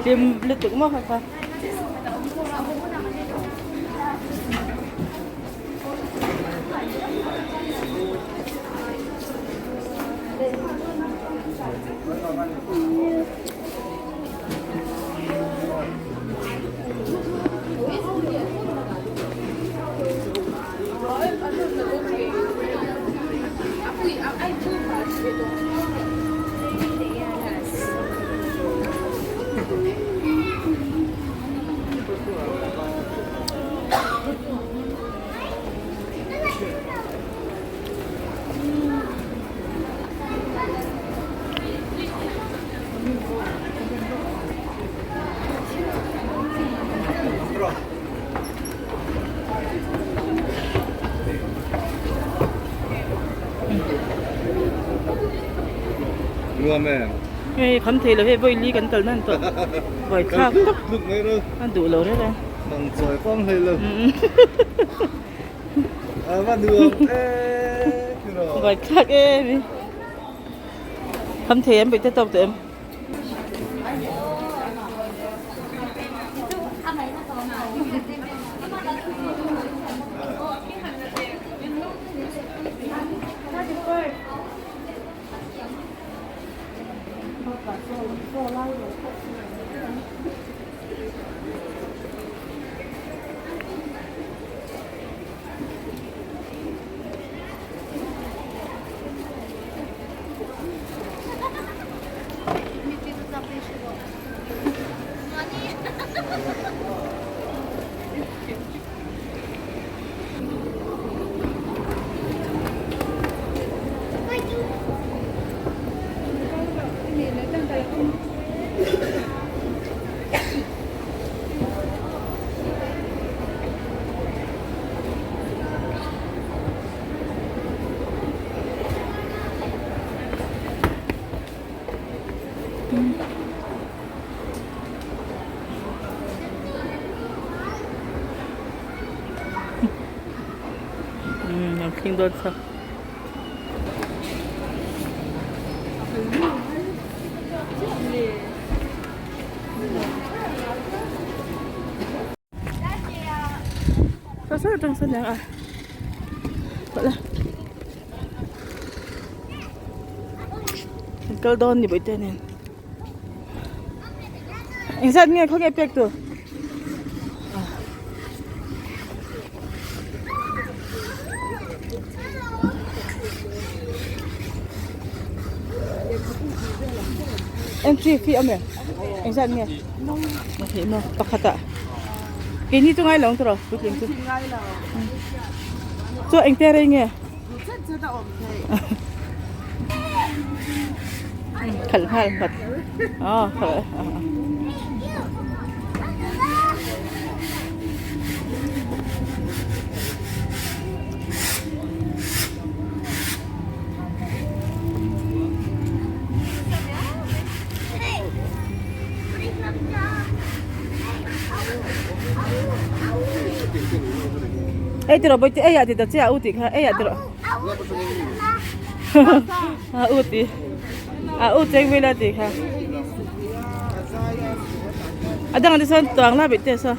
Hlim lutuk maw kha kha. Nuam em? Hei kham thei lo hei vawi li kan kal nan tawh vawi thlak tluk tluk mai ro a duh lo reng a mang chawi pawm hlei lo a va nuam e vawi thlak em kham thei em bawihte tawk tawh em. Umm thleng dawn chak. Saw saw atang sawn ang a Wala. Kan kal dawn ni bawihte nen. Engzat nge khaw nge pek tur? Entry fee awm em? Engzat nge? Mahni maw pakhat ah. Keini chu ngai lo ang tawh puitling chu. Chu engte rei nge? Khalh nghal nghat. Aw khalh. Ei tiraw bawihte ei ah ti ta che a u tih kha ei ah tiraw a u ti a u cheng vela tih kha a dangah te sawn tuang la bawihte saw.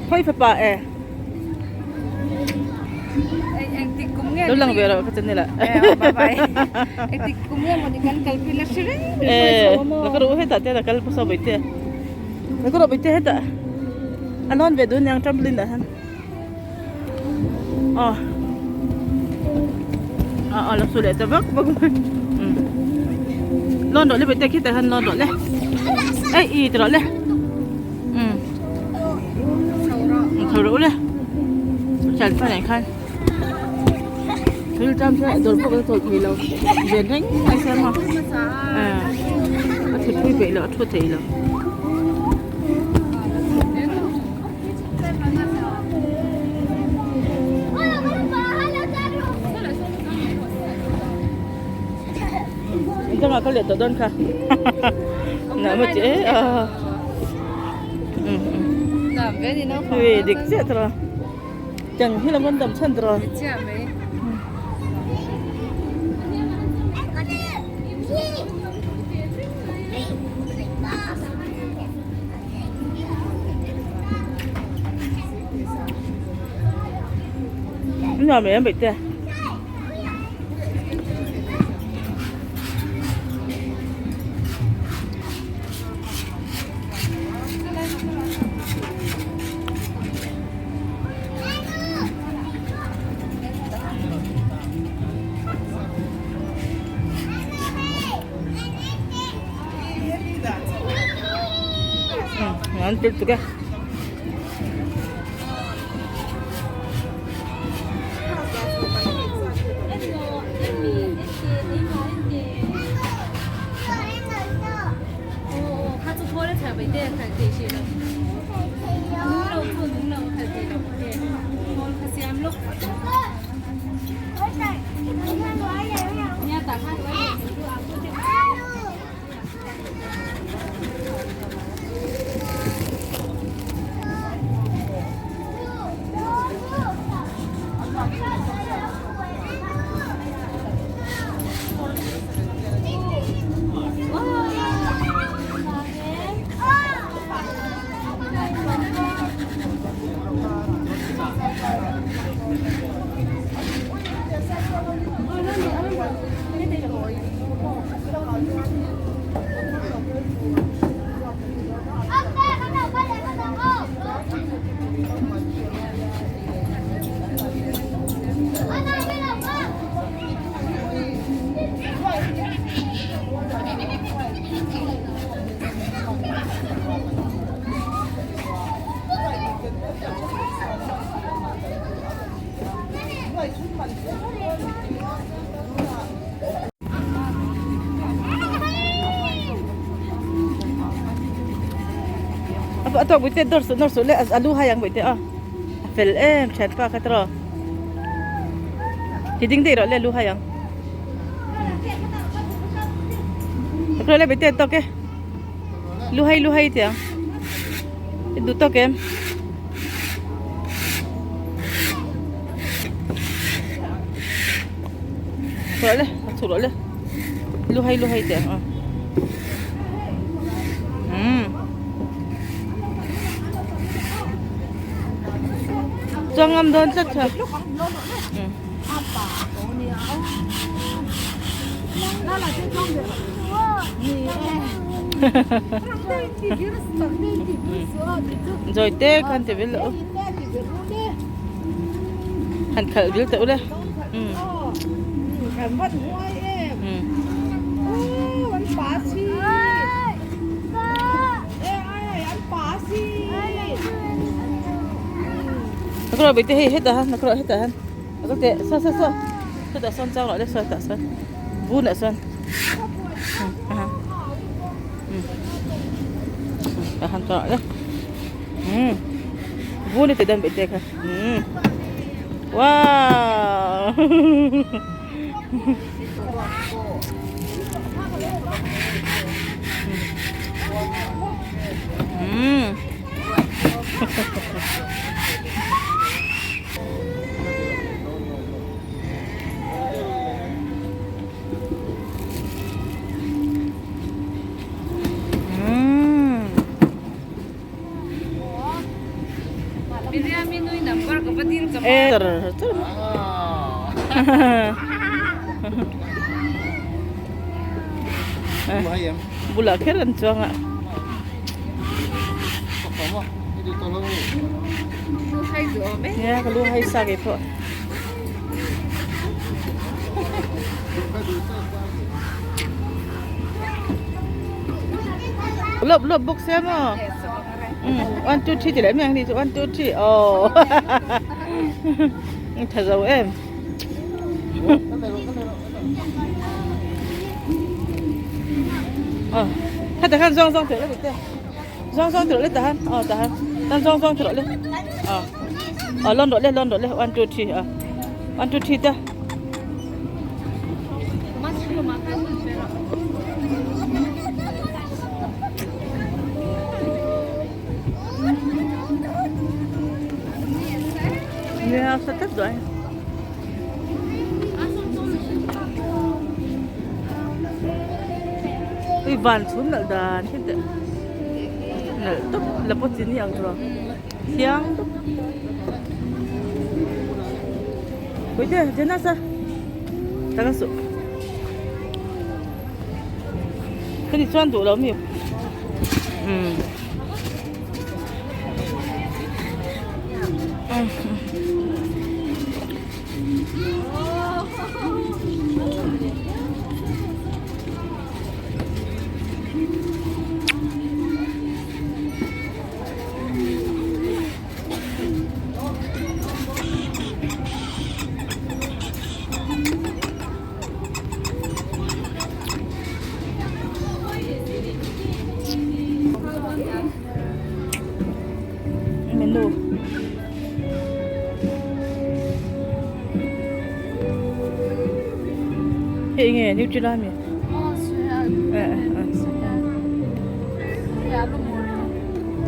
Khawi fapa e. Lo lang ve rawh ka channel ah. Eh, la ka ruh hetah te la kal pawh saw bawihte. La ka ruh bawihte hetah. A lawn ve dun ang trampoline ah hian. Aw. A a la su leh ta vak vak mai. Lawn rawh le bawihte khitah khan lawn rawh le. Ei i ti rawh le. Umm. Chho rawh u le. Thianpa nen khan. Thil tam chu dawr pawh kan chawl thei lo. Ven reng mai se maw. A thutpui peih lo a thu thei lo. Dangah ka leh tawh dawn kha Nah maw chi eh a Hei dik chiah tawh Tiang hi lam kan dam chhan tawh Nuam em bawihte. An tel tuk e. A tawk bawihte dawr suh dawr suh le a lu hai ang bawihte aw a fel em thianpa kha tawh ti ding daih rawh le a lu hai ang a le bawihte a tawk e lu hai lu hai tih ang i duh tawk em. Chhuah le a chhuah le lu hai lu hai teh ang umm chuang ngam dawn tlat tha rồi te khan ti vil loh han khalh vil teh u le. Nakro bete hei hetah han nakro hetah han nakro te saw saw saw hetah sawn chang rawh le saw hetah sawn bunah sawn tah han chang rawh le bun a ti dawn bete kha. Wow! Bulah kher an chuang a. Nia ka lu hai sa ke pawh. lawp lawp bawk sia maw one two three ti leh mai ang ni chu one two three aw tha zo em aw kha khan zawng zawng theih le zawng zawng theih le tah han aw tah han tan zawng zawng theih le aw aw lawn rawh le lawn rawh le one two three aw one two three te. Nia sa tlat duai. Ui van chhum nalh dan hi teh nalh tawp la pawh chi ni ang chu thiang tawp. Puite Jenasa tanga suh ka ni chuan duh lo mi umm. Menu Hei nge Nutella mi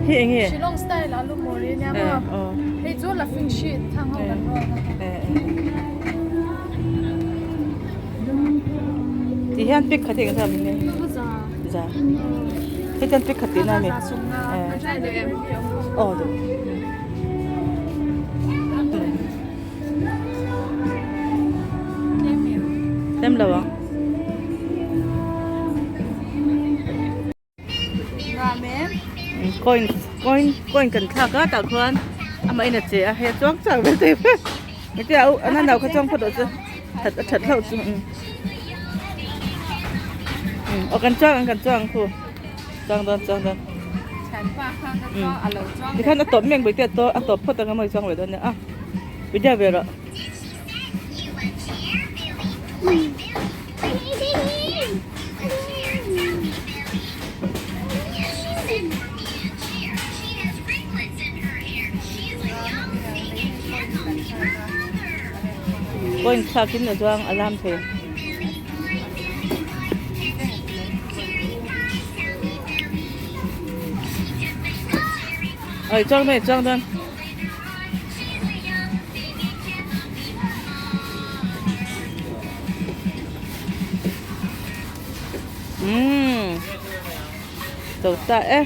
Hei enge Shillong style alu mori nia maw hei chu laughing sheet thang ho kan ruat a Ti hian pic khat hi eng zat nge za hei chuan pic khat tihna a ni aw duh tlem lo ang. Coin coin coin kan thlak a tah khuan amah in a che a hei a chuang chak vel thei vek engtin a a nau kha chuang phawt rawh chu that a that hlauh chu umm aw kan chuang ang kan chuang ang khu chuang dawn chuang dawn umm tikhan a tawp mek bawihte a tawp phawt ang a mawi chuang ve dawn nia a video ve rawh. Coin thlak in a zuang a lam thei. Oi chuang dawn chuang dawn. Umm to ta e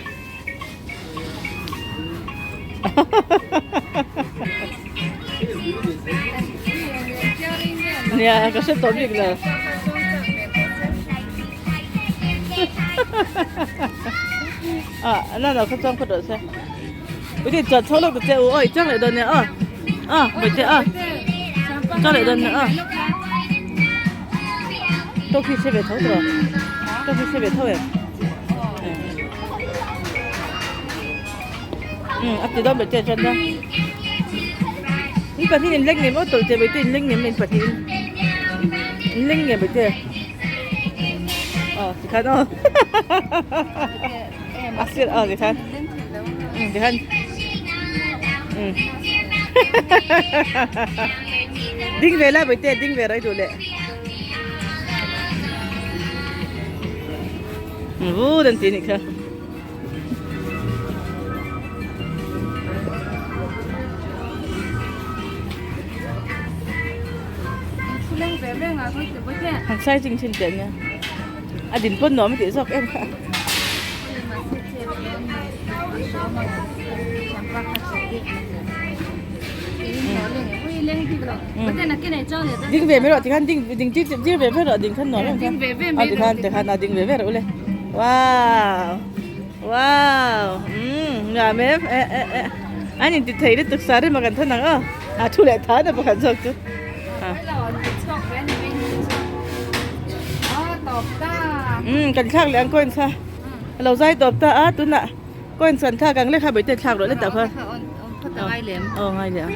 nia ka hre tawh bik lo ah na na kha chuang phawt rawh se. Ui chuan chho lawk ta che u aw i chuang leh dawn nia aw aw hmeichhe aw chuang leh dawn nia aw tawk hi che ve tho tawh tawk hi che ve tho em um a ti dawn hmeichhe chuan nia in pahnih in leng ngei maw tawlh che hmeichhe in leng ngei maw in pahnih in in leng ngei hmeichhe aw tikhan aw A sir aw tikhan tikhan ding ve la bawihte ding ve rawih duh leh vut an ti anih kha. Han sai ching thin teh nia a din pawn nuam a tih zawk em kha. Ding ve mai rawh tikhan ding ding tir tir ve ve rawh ding khan nuam em kha a tikhan tikhan a ding ve ve rawh ule wow wow umm nuam em eh eh eh an inti thei lutuk sa rem a kan thawn ang aw a thu leh than a pakhat zawk chu umm kan thlak leh ang coins kha. A lo zai tawp ta a tunah coin chuan thlak ang lek kha bawihte thlak rawh le tah kha aw ngai leh ang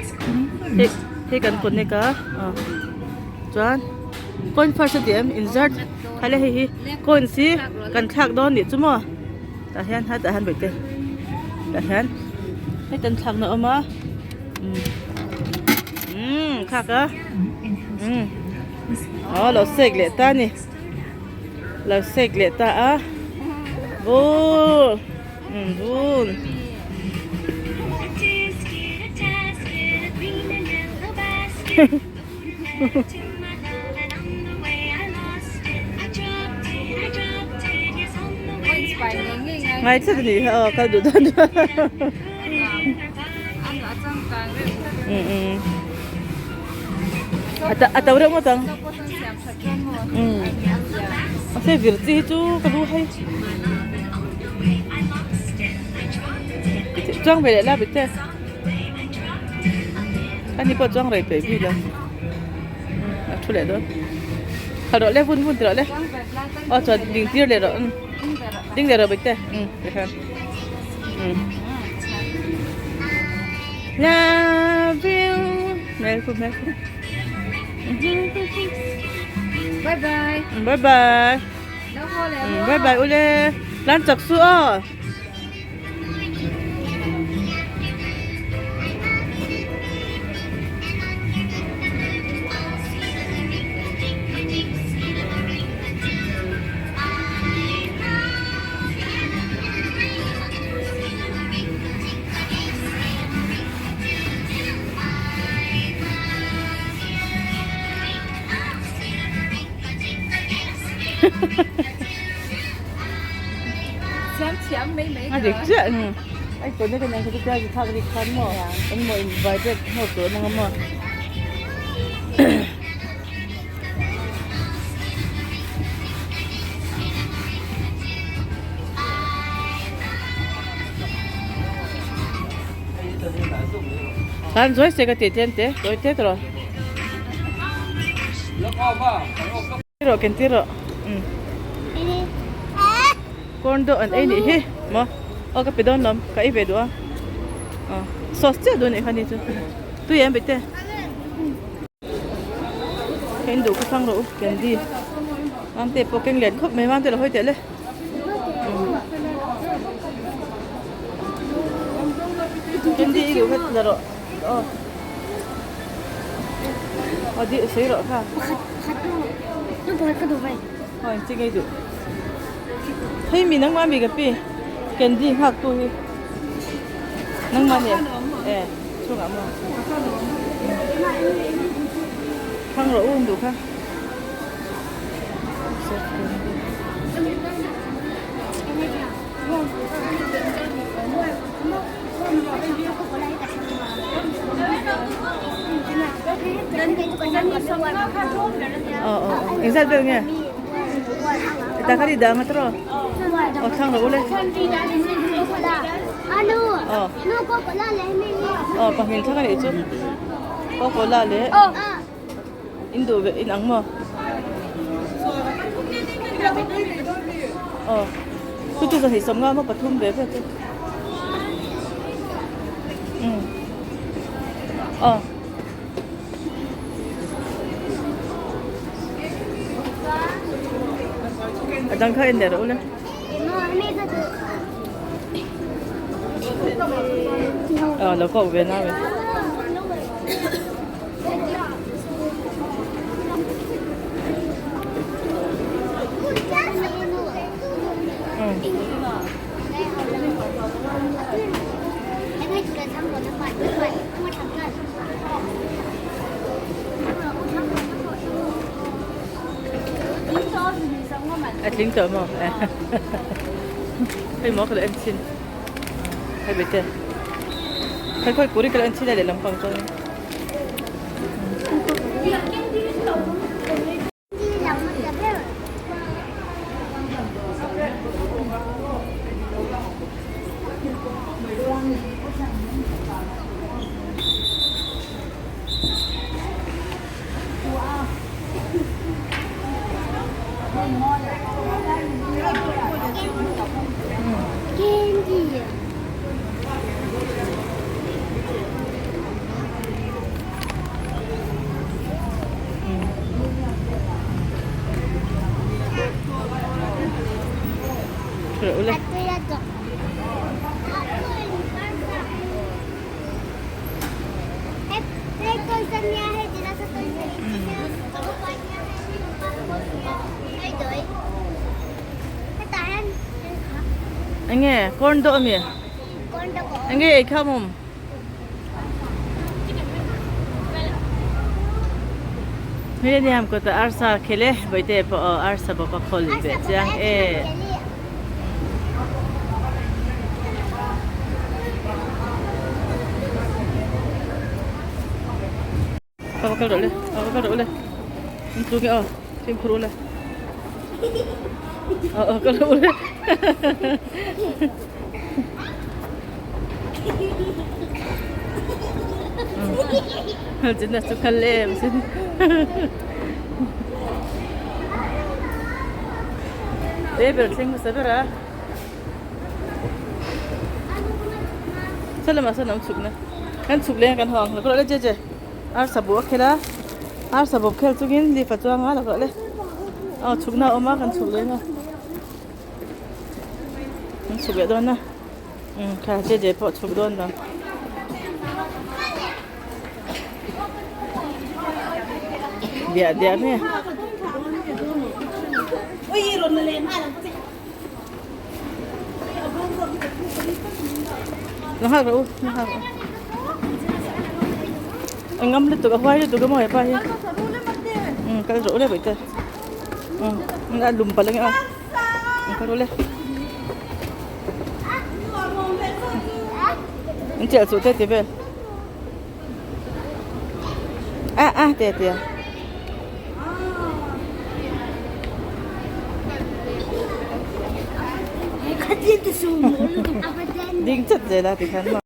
hei hei kan connect a aw chuan coin first a tih em insert kha le hei hi coins hi kan thlak dawn nih chu maw tah hian hetah hian bawihte tah hian hei kan thlak na awm a umm thlak a umm aw lo sek leh ta a ni. Lo sek leh ta a vur vur ngai tlat a nih kha aw kal duh dawn a to reuh ngawt ang. Mahse vir chi hi chu ka duh hei chuang ve leh la bik che ani pawh chuang rei peih bik lo a thu leh dawn khalh rawh le vun vun ti rawh le aw chuan ding tir leh rawh ding leh rawh bik che tikhian love you hmel khu hmel khu. Bye bye. Bye bye. Bye bye ule. Lan chak su aw. A dik chiah ang ai tuna ka nen kha chu tia thak rik khan maw engmaw in vibrate hmuh tur awm ang a maw. Tan zuai se ka tih ten te tawi te tawh rawh ken tir rawh umm corn dawh an ei nih hi maw aw ka pe dawn lawm ka ei ve duh a aw sauce chiah duh a nih kha ni chu tui em bete ka in duh kha thlang rawh u candy mante pawh keng lian khawp mai mante lo hawi teh le. Candy i duh kha la rawh aw aw di sawi rawh kha aw engtin nge i duh hei mi nangmah mi ka pi candy nghak tu hi nangmah nia e chhungah maw thlang rawh u an duh kha. Engzat vel nge? Ta kha di dang atro. O thlang ro ule. Oh. Oh, pahnih thlang ani chu. Coca-Cola le. In duh ve in ang maw? Aw chu chu zahnih sawmnga maw pathum ve ve chu umm aw a dang kha en leh rawh u le. Aw lo kawk ve nau e. A tling tawh maw hei maw ka lo en chhin hei bete hei khawi kuri ka lo en chhin a lehlam pang chuan. Enge corn dog ami enge ei kham awm millennium kawt ah arsa khel e bawihte pawh aw arsa bawk a khawl ve chiang e. Papa kal rawh le papa kal rawh le in tlu nge aw fimkhur ule aw aw kal rawh ule Jin na chu khal em sin Te ber thleng hmasa ber a Saw lamah sawn an chhuk na kan chhuk leng kan hawng rawh le je je. Arsa buh a khel a, arsa bawp khel chungin leaf a chuang a la rawh le. Aw chhukna a awm a kan chhuk leng a. Kan chhuk leh dawn a. Umm kha je je pawh chhuk dawn lo. Diah diah mai a. Lo nghak rawh u, lo nghak rawh u. A ngam lutuk a huai lutuk a maw hepa hi. Umm kal rawh u le bawihte. Umm a lum palh ange aw. Kal rawh u le. An chelh suh te ti vel. A a te te. Ding chat zel a tikhan maw.